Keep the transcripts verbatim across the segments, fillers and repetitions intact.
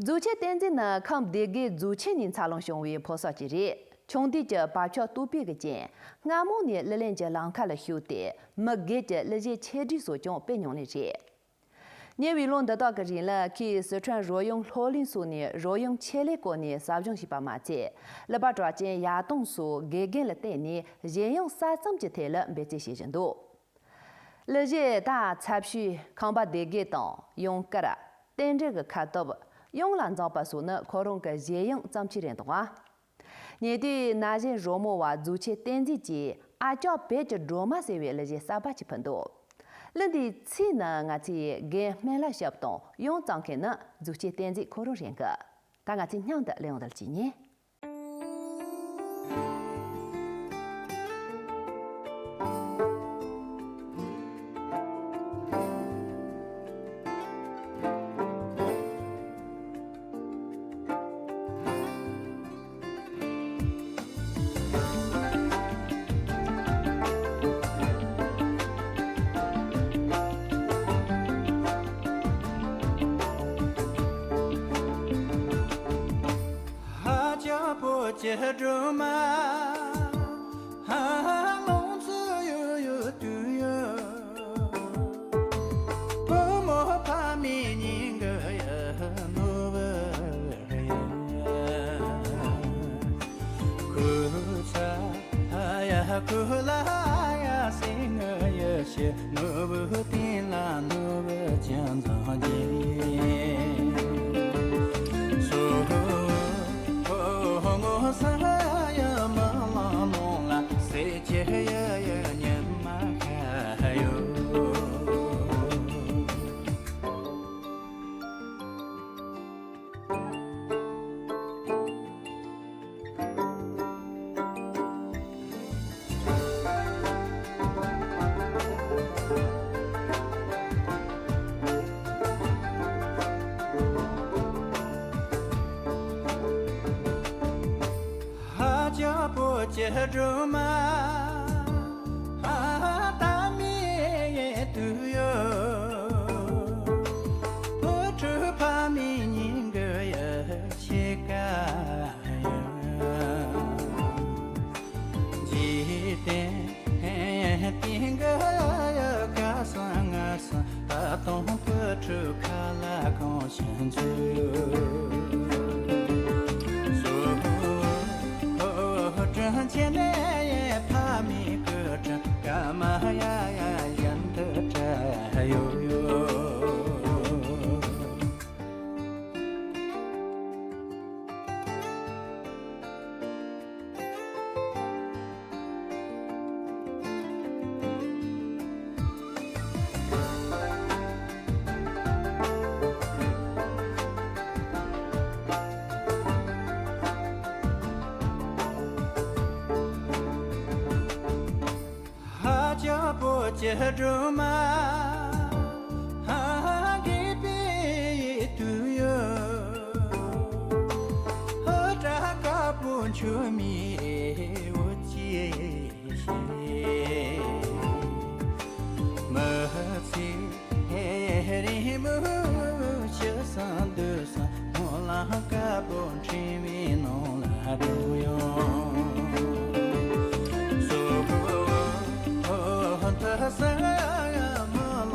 རྫུས་ཆེན་བསྟན་འཛིན་ནི་ཁམས་སྡེ་དགེ་རྫུས་ཆེན་ནས་འཚར་ལོངས་བྱུང་བའི་ཕོ་གསར་ཅིག་རེད། ཆུང་དུས་ཀྱི་བབ་ཆགས་སྟུག་པོའི་རྐྱེན། སྔ་མོ་ནས་གླུ་ལེན་གྱི་ལམ་ཁ་ལ་ཞུགས་ཏེ། མི་སྒེར་གྱི་གླུ་གཞས་ཆེད་སྒྲིག་སོགས་ཀྱང་སྤེལ་མྱོང་ནི་རེད། ཉེ་བའི་ལོ་འདི་དག་གི་རིང་ལ། ཁོས་སི་ཁྲོན་རོལ་དབྱངས་སློབ་གླིང་སོགས་ནས་རོལ་དབྱངས་ཆེད་ལས་སྐོར་ནས་ཟབ་སྦྱོང་བྱས་པ་མ་ཚད། གླུ་པ་གྲགས་ཅན་ཡར་ལྟུང་སོགས་དགེ་རྒན་ལ་བརྟེན་ནས་གཞས་དབྱངས་གསར་རྩོམ་གྱི་ཐད་ལ་འབད་བརྩོན་བྱེད་བཞིན་འདུག་གླུ་གཞས་དང་ཚབ་ཞུས་ཁང་པ་སྡེ་དགེ་དང་། གཡང་དཀར། རྟེན་འབྲེལ་གྱི་ཁ་ཐུབ། གཡང་ལ་འཛེགས་པ་སོགས་ནི་ཁོ་རང་གི་གཞས་དབྱངས་རྩོམ་ཆས་རེད་འདུག་ཨ། ཉེ་དུས་ན་གཞོན་རོལ་མོ་བ་རྫུས་ཆེན་བསྟན་འཛིན་གྱིས་ཨ་ཅག་བོད་ཀྱི་སྒྲོལ་མ་ཟེར་བའི་གླུ་གཞས་གསར་པ་ཅིག་ཕུལ་འདུག་གླུ་འདིའི་ཚིག་ནི་ང་ཚོས་རྒན་སྨན་བླ་ཞབས་དང་། དབྱངས་རྩོམ་མཁན་ནི་རྫུས་ཆེན་བསྟན་འཛིན་ཁོ་རང་རེད་གི། ད་ང་ཚོས་མཉམ་དུ་གླུ་དབྱངས་འདི་ལ་གཅིག་ཉན། ཧ་ཅང་བོད་ཀྱི་སྒྲོལ་མ། ཧ་ཧ་ལོངས་སུ་ཡོད་ཡོད་དུས་ཡོད། བུ་མོ་ཕ་མའི་སྙིང་གི་ཡ་ནོར་བུ་ཡ། ཁུ་ཚ་ཡ་ཁུ་ལ་ཡ་སེང་ཡ་ཤེ་ནོར་བུ་སྟེང་ལ་ནོར་བུ་ཅན་ཚང་རྒྱས། སོ་ཧོ་ཧོ་ངོ་ས་ཡ་མ་ལང་ལོང་ལ་སེ་ཅེ་ཡ་ཡ་ཉི་མ་ཁ་ཡོད། ཧ་ཅང་བོད་ཀྱི་སྒྲོལ་མ། ཧ་ད་མི་དུ་ཡོད། བུ་ཕྲུག་ཕ་མའི་སྙིང་གི་ཡ་ཤེ་ཀ་ཡ། འཇིག་རྟེན་སྟེང་གི་ཁ་སང་ང་སང་ད་དུང་བུ་ཕྲུག་ཁ་ལ་གང་ཞིག་འཛུལ། སོ་ཧོ་དྲིན་ཆེན་ནས་ཕ་མའི་སྐུ་དྲིན་ཀ་མ་ཡ་ཡ་ཡན་དུ་བྲལ་ཡོད་ཡོད། ཧ་ཅང་བོད་ཀྱི་སྒྲོལ་མ། ཧ་དགེ་བའི་དུས་ཡོད། ཧ་བྲག་དཀར་པོ་མཆོད་མེའི་འོད་ཀྱིས་བཞད། མི་ཚེ་རིང་མོ་ཕྱི་སང་སྡོད་སང་སྨོན་ལམ་དཀར་པོ་འཕྲིན་བུའི་ནང་ལ་སྒྲོག་ཡོང་། སོ་ཧོ་ཧོ་ཧོ་ད་ས་ཡ་མ་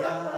ཡང་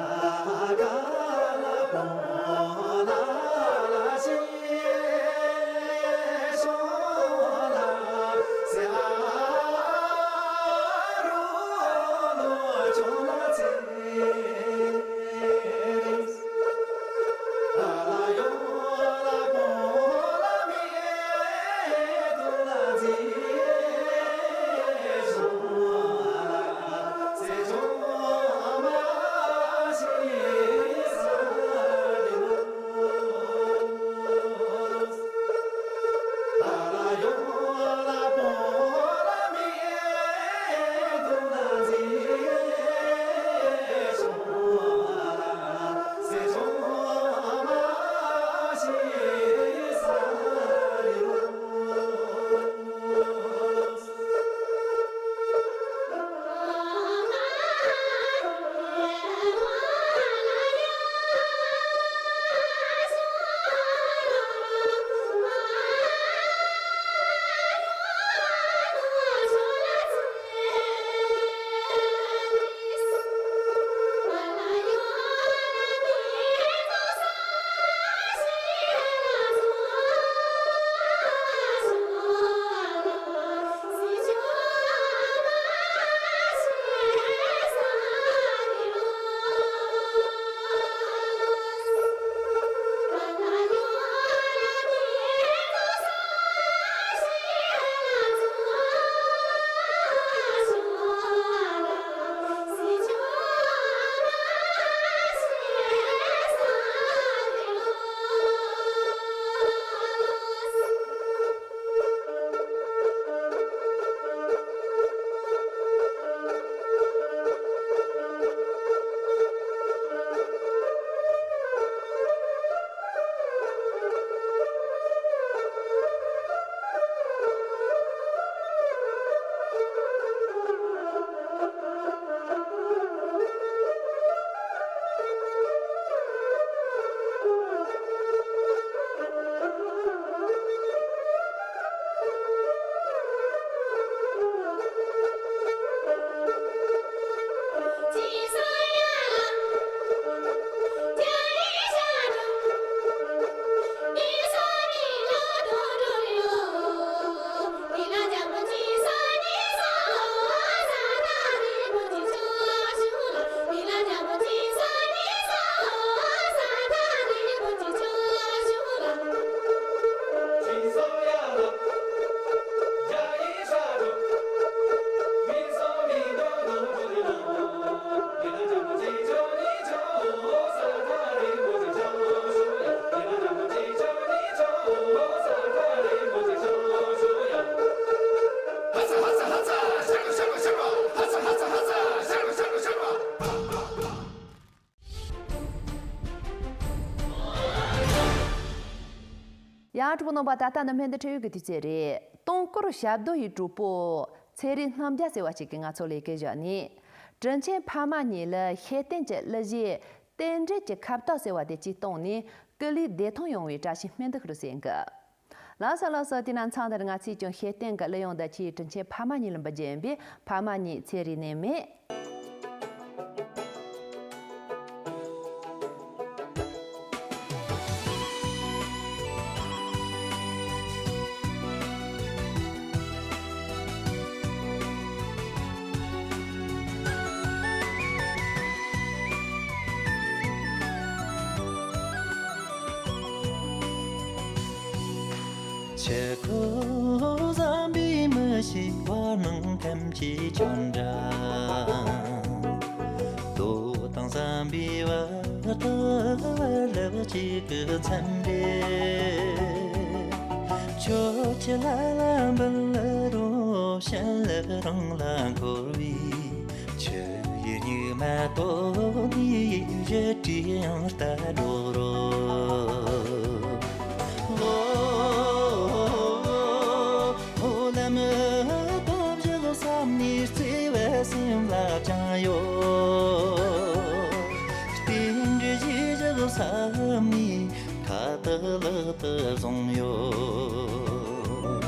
གྲོགས་པོ་རྣམ་པ། ད་ལྟ་ནི་སྨན་འདི་འཕྲད་ཡུལ་གྱི་དུས་ཚོད་རེད། སྟོང་སྐོར་ཞབས་རྡོ་ཡི་གྲོགས་པོ་ཚེ་རིང་རྣམ་རྒྱལ་ཟེར་བ་ཞིག་གིས་ང་ཚོ་ལ་ཡི་གེ་བཞག་ནས། དྲིན་ཆེན་ཕ་མ་གཉིས་ལ་ཤེས་ལྡན་གྱི་གླུ་གཞས་རྟེན་འབྲེལ་གྱི་ཁ་བཏགས་ཟེར་བ་དེ་གཅིག་བཏོན་ནས་སྐུ་ལུས་བདེ་ཐང་ཡོང་བའི་བཀྲ་ཤིས་སྨོན་འདུན་ཞུ་རོགས་ཟེར་གི། ལགས་སོ་ལགས་སོ། དེ་ན་མཚམས་འདིར་ང་ཚོས་ཀྱང་ཤེས་ལྡན་གྱི་གླུ་དབྱངས་འདི་ཆེས་དྲིན་ཆེན་ཕ་མ་གཉིས་ལ་འབུལ་རྒྱུ་ཡིན་པས། ཕ་མ་གཉིས་ཚེ་རིང་ནད་མེད། ཆོས་སྐུ་བཟང་པོའི་མི་ཞིག་བར་སྣང་ཐམས་ཅད་ཅོག་འདྲ། རྡོ་དང་ཟམ་པའི་བར་དུ་བར་ལབ་གཅིག་གི་མཚམས་རེད། ཆོས་ཀྱི་ལ་ལ་འབུལ་རོགས། བྱིན་རླབས་རང་ལ་འཁོར་བའི། ཆུ་ཡི་སྙིགས་མ་དོར་ནས་བཞད་སྒྲའི་དབྱངས་རྟ་སྒྲོག་རོགས། ལོ་ལམ་སྟོབས་བཞག་བསམ་ནས་བརྩེ་བ་སེམས་ལ་བཅངས་ཡོད། རྟེན་འབྲེལ་གཞི་བཞག་བསམ་ནས་ཁ་བཏགས་ལག་ཏུ་བཟུང་ཡོད།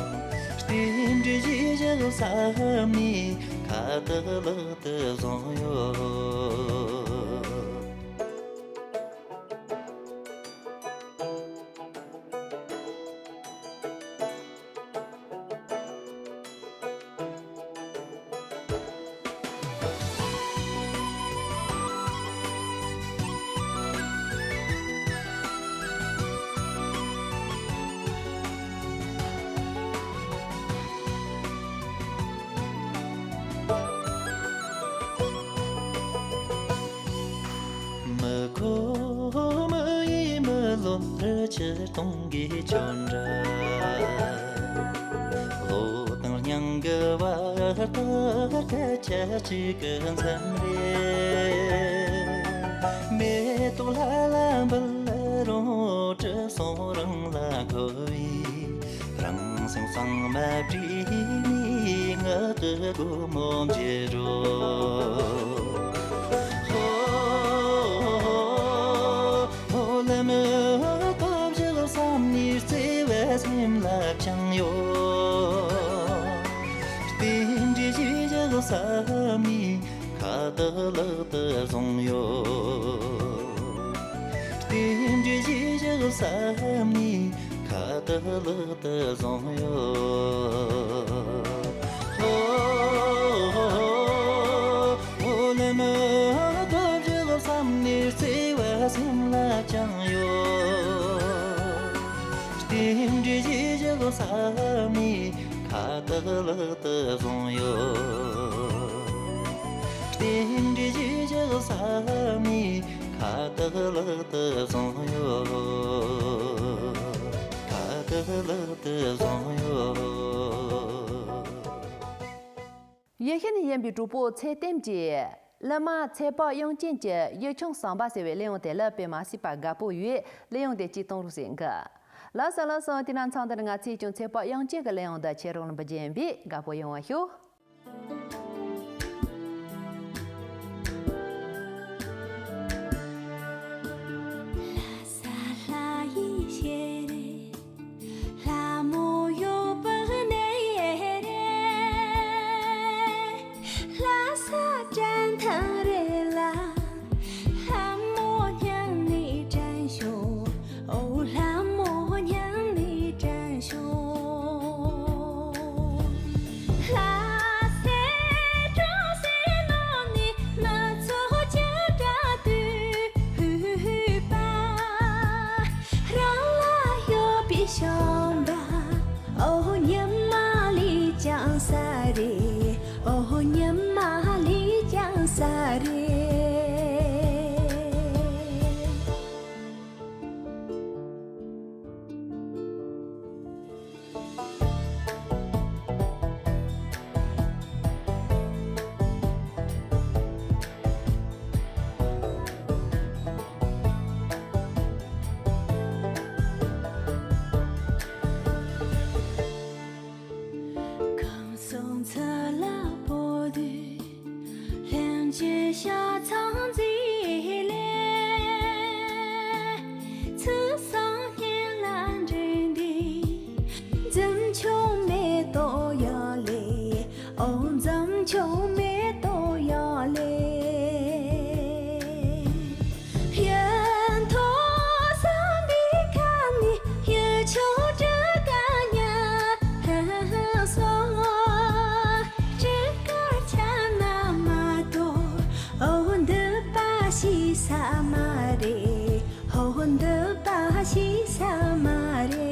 རྟེན་འབྲེལ་གཞི་བཞག་བསམ་ནས་ཁ་བཏགས་ལག་ཏུ་བཟུང་ཡོད། ཕྱིར་གཏོང་གི་ཅོ་འདྲ། ལོ་དང་སྙིང་གི་བར་དུ་སྐད་ཆ་གཅིག་གི་མཚམས་རེ། མེ་ཏོག་ལྷ་ལ་འབུལ་རུང་དྲི་བསུང་རང་ལ་འཁོལ་བའི། རང་སེམས་གཙང་མ་བྲིས་ནས་ངག་གི་སྒོ་མོ་འབྱེད་འགྲོ། ཧོ། ཧོ། ལམ་སྟོབས་ཞིག་བསམ་ནས་བརྩེ་བ་སེམས་ལ་བཅངས་ཡོད། རྟེན་འབྲེལ་ཞིག་བསམ་ནས་ཁ་བཏགས་ལག་ཏུ་བཟུང་ཡོད། རྟེན་འབྲེལ་ཞིག་བསམ་ནས་ཁ་བཏགས་ལག་ཏུ་བཟུང་ཡོད། ཨོ། ཨོ་ལེ་མ་ཐོབ་ཅིག་བསམ་ནས་བརྩེ་བ་སེམས་ལ་བཅངས་ཡོད། རྟེན་འབྲེལ་ཞིག་བསམ་ནས་ཁ་བཏགས་ལག་ཏུ་བཟུང་ཡོད། རྟེན་འབྲེལ་ཞིག་བསམ་ནས་ཁ་བཏགས་ལག་ཏུ་བཟུང་ཡོད། ཁ་བཏགས་ལག་ཏུ་བཟུང་ཡོད། ཡིད་བཞིན་ཡིན་པའི་གྲོགས་པོ་ཚེ་བརྟན་གྱིས། གླུ་མ་ཚེ་དཔག་དབྱངས་ཅན་གྱི་ཡིག་ཆུང་ཟམ་པ་ཟེར་བའི་གླུ་དབྱངས་དེ་ལ་དཔེ་མ་སྲིད་པ་དགའ་པོ་ཡོད། གླུ་དབྱངས་དེ་གཅིག་གཏོང་རོགས་ཟེར་གི། ལགས་སོ་ལགས་སོ། དེ་ན་མཚམས་འདིར་ང་ཚོས་ཀྱང་ཚེ་དཔག་དབྱངས་ཅན་གྱི་གླུ་དབྱངས་འདི་ཁྱེད་རང་ལ་འབུལ་རྒྱུ་ཡིན་པས་དགའ་པོ་ཡོང་བ་ཞུ། ལྷ་ས་ལྷ་ཡི་ཞལ་རས། ལྷ་མོ་གཡོག་པོ་གནས་རེད། ལྷ་ས་དྲན་ཐང་རེད་ལ། ལྷ་མོ་སྙིང་ནས་དྲན་ཤོག་ཨོ་ལྷ་མོ་སྙིང་ནས་དྲན་ཤོག་ལྷ་སའི་གྲོང་གསེབ་ནང་ནས་མི་ཚོགས་ཀྱི་སྒྲ་དུ་ཕུད་པ། རང་ལ་ཡོད་པའི་ཤོམ་པ། ཨོ་ཉི་མ་ལས་ཀྱང་གསལ་རེད། ཨོ་ཉི་མ་ལས་ཀྱང་གསལ་རེད། ཁམས་གསུམ་ཚུར་ལ་བོར་དུས། ལྷན་ཅིག་ཞལ་མཚམས་འཛིན་ལས། ཚུར་སོང་སྙིང་ལ་འདྲེན་འདི། འཛུམ་ཆུང་མེ་ཏོག་ཡོད་ལེ། ཨོ་འཛུམ་ཆུང་མེ་ཏོག་ཡོད་ལེ། ཡུན་ཐུང་བསམ་པའི་ཁ་ནས་ཡུལ་ཕྱོགས་དྲུག་ག་ཉལ་སོང་། སྤྲིན་དཀར་ཆགས་ན་མ་གཏོགས། ཨོ་འདི་པ་ཞིག་ས་མ་རེད། ཨོ་འདི་པ་ཞིག་ས་མ་རེད།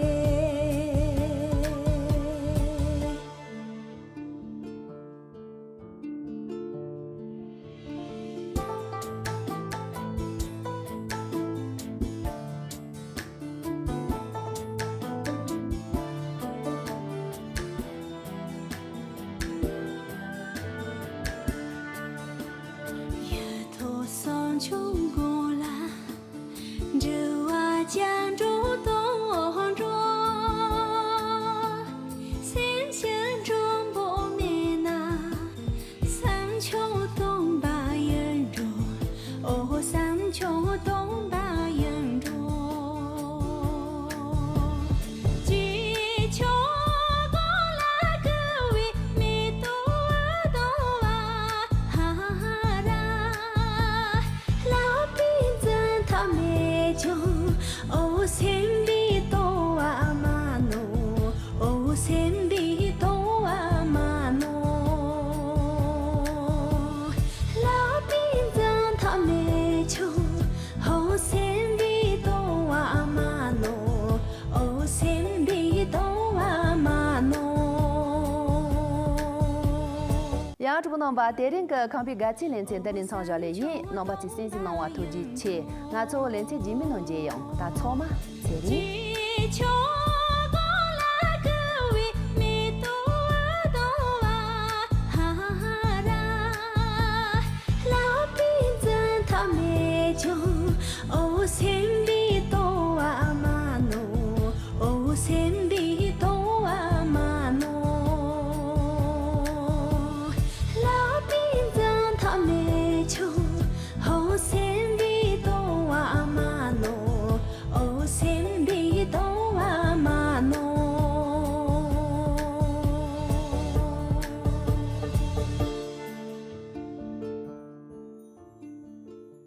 ཡུལ་ཐོག་སོང་ཆུང་དགོང་ལ། འགྲུལ་བ་ཅན་འགྲོ་དོན་འགྲོ། སེམས་ཤིང་འགྲོ་འབོག་མེད་ན། སེམས་ཆུང་སྟོང་པ་ཡིན་འགྲོ། ཨོ་སེམས་ཆུང་སྟོང་པ་ཡིན་འགྲོ། ཅི་ཆོག་གོ་ལ་ཀུ་བའི་མེ་ཏོག་དང་བ་ཧ་ར། ལག་པའི་ གྲོགས་པོ་རྣམ་པ། དེ་རིང་གི་ཁམས་པའི་དགའ་ཚལ་ལེ་ཚན་འདི་ནས་མཚམས་བཞག་ལེ་ཡིན། རྣམ་པ་ཚོས་གསན་གཟིགས་གནང་བ་ཐུགས་རྗེ་ཆེ། ང་ཚོ་ལེ་ཚན་རྗེས་མའི་ནང་མཇལ་ཡོང་། ད་ཚང་མ་ཚེ་རིང་།